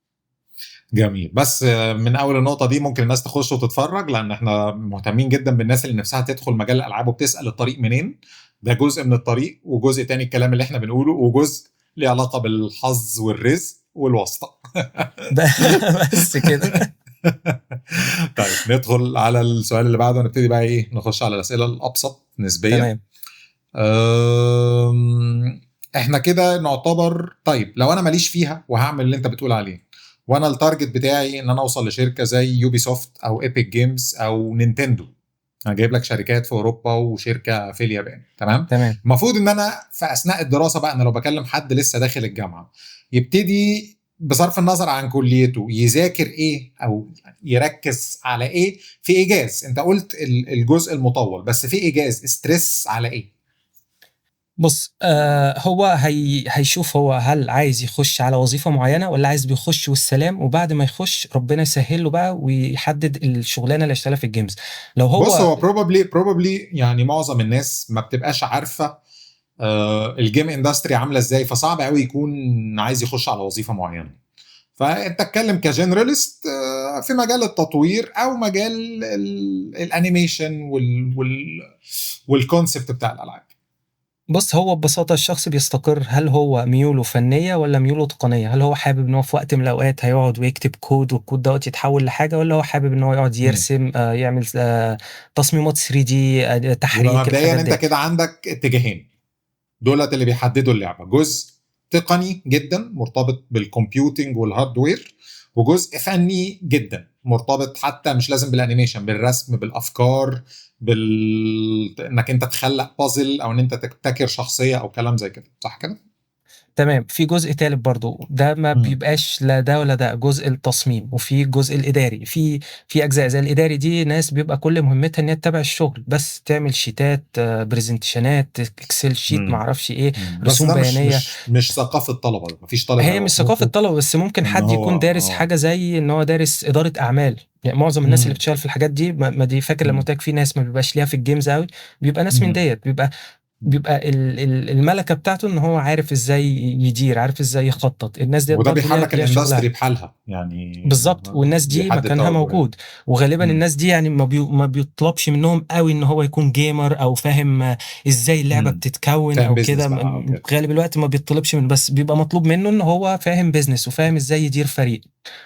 جميل. بس من اول النقطة دي ممكن الناس تخش وتتفرج، لان احنا مهتمين جدا بالناس اللي نفسها تدخل مجال الالعاب وبتسال الطريق منين. ده جزء من الطريق، وجزء تاني الكلام اللي احنا بنقوله، وجزء ليه علاقة بالحظ والرزق والواسطه. بس كده. طيب ندخل على السؤال اللي بعده، ونبتدي بقى ايه، نخش على الاسئلة الابسط نسبيا. تمام. احنا كده نعتبر، طيب لو انا ماليش فيها وهعمل اللي انت بتقول عليه، وانا ال target بتاعي ان انا اوصل لشركة زي Ubisoft او Epic Games او Nintendo، انا جايب لك شركات في اوروبا وشركه في اليابان، تمام؟ تمام. المفروض ان انا في اثناء الدراسة بقى، انا لو بكلم حد لسه داخل الجامعة، يبتدي بصرف النظر عن كليته يذاكر ايه او يركز على ايه في ايجاز؟ انت قلت الجزء المطول، بس في ايجاز stress على ايه؟ بص، هو هيشوف هو هل عايز يخش على وظيفة معينة ولا عايز بيخش والسلام، وبعد ما يخش ربنا يسهل له بقى ويحدد الشغلانة اللي هيشتغلها في ال games. لو هو بص، هو probably يعني معظم الناس ما بتبقاش عارفة ال game industry عاملة ازاي، فصعب قوي يكون عايز يخش على وظيفة معينة. فانت اتكلم ك generalist في مجال التطوير او مجال ال animation وال concept بتاع الالعاب. بص، هو ببساطة الشخص بيستقر هل هو ميوله فنية ولا ميوله تقنية، هل هو حابب ان هو في وقت من الاوقات هيقعد ويكتب كود والكود دوت يتحول لحاجة، ولا هو حابب ان هو يقعد يرسم، يعمل تصميمات 3D، تحريك، مبدئيا الحاجات انت دي. كده عندك اتجاهين دولت اللي بيحددوا اللعبة، جزء تقني جدا مرتبط بال computing وال hardware، وجزء فني جدا مرتبط حتى مش لازم بال animation، بالرسم، بالافكار، انك انت تخلق بازل او ان انت تبتكر شخصية او كلام زي كده، صح كده؟ تمام. في جزء ثالث برضو ده ما بيبقاش لا ده ولا ده، جزء التصميم وفي جزء الاداري. في اجزاء زي الاداري دي ناس بيبقى كل مهمتها ان هي تتابع الشغل بس، تعمل شيتات، presentation ات، Excel sheet، ما اعرفش ايه، بس رسوم ده بيانيه. مش ثقافة طلبه، مفيش طالب هي مش ثقافة طلبه، بس ممكن حد يكون دارس حاجة زي ان هو دارس ادارة اعمال. يعني معظم الناس اللي بتشتغل في الحاجات دي، ما دي فاكر لما قلت لك في ناس ما بيبقاش ليها في ال games قوي، بيبقى ناس من ديت، بيبقى الملكة بتاعته ان هو عارف ازاي يدير، عارف ازاي يخطط. الناس دي وده بيحرك ال industry بحالها يعني. بالظبط، والناس دي مكانها موجود، وغالبا الناس دي يعني ما بيطلبش منهم قوي ان هو يكون gamer او فاهم ازاي اللعبة بتتكون او كده. غالب الوقت ما بيطلبش منه، بس بيبقى مطلوب منه ان هو فاهم business وفاهم ازاي يدير فريق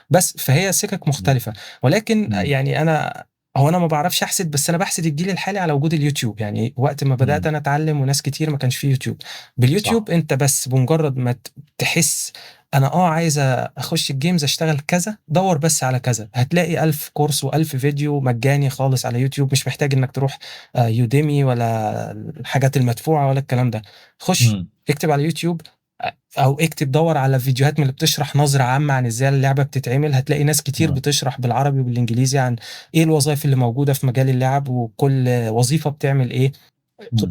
بس. فهي سكك مختلفة، ولكن يعني انا ما بعرفش احسد، بس انا بحسد الجيل الحالي على وجود اليوتيوب. يعني وقت ما بدات انا اتعلم وناس كتير ما كانش فيه يوتيوب. باليوتيوب صح. انت بس بمجرد ما تحس انا عايز اخش ال games اشتغل كذا، دور بس على كذا، هتلاقي 1000 course و1000 فيديو مجاني خالص على يوتيوب. مش محتاج انك تروح Udemy ولا الحاجات المدفوعه ولا الكلام ده. خش اكتب على يوتيوب او اكتب دور على فيديوهات من اللي بتشرح نظرة عامة عن ازاي اللعبة بتتعمل. هتلاقي ناس كتير بتشرح بالعربي وبالانجليزي عن ايه الوظائف اللي موجودة في مجال اللعب وكل وظيفة بتعمل ايه.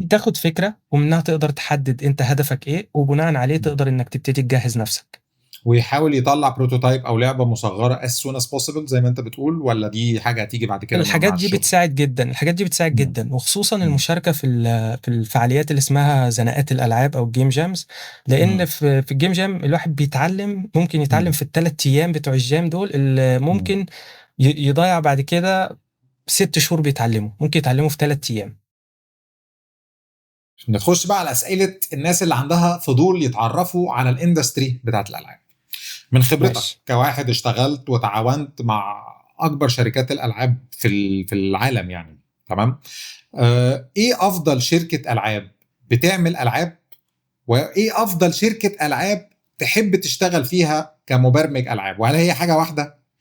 تاخد فكرة ومنها تقدر تحدد انت هدفك ايه، وبناء عليه تقدر انك تبتدي تجهز نفسك. ويحاول يطلع prototype او لعبه مصغرة as soon as possible زي ما انت بتقول، ولا دي حاجة هتيجي بعد كده؟ الحاجات دي بتساعد جدا، الحاجات دي بتساعد جدا، وخصوصا المشاركة في الفعاليات اللي اسمها زناقات الالعاب او ال game jams. لان في ال game jam الواحد بيتعلم، ممكن يتعلم في ال3 ايام بتوع ال jam دول، اللي ممكن يضيع بعد كده 6 شهور بيتعلموا، ممكن يتعلموا في 3 ايام. نخش بقى على اسئلة الناس اللي عندها فضول يتعرفوا على ال industry بتاعت الالعاب. من خبرتك كواحد اشتغلت وتعاونت مع اكبر شركات الالعاب في العالم يعني، تمام، ايه افضل شركة العاب بتعمل العاب، وايه افضل شركة العاب تحب تشتغل فيها كمبرمج العاب؟ وهل هي حاجة واحدة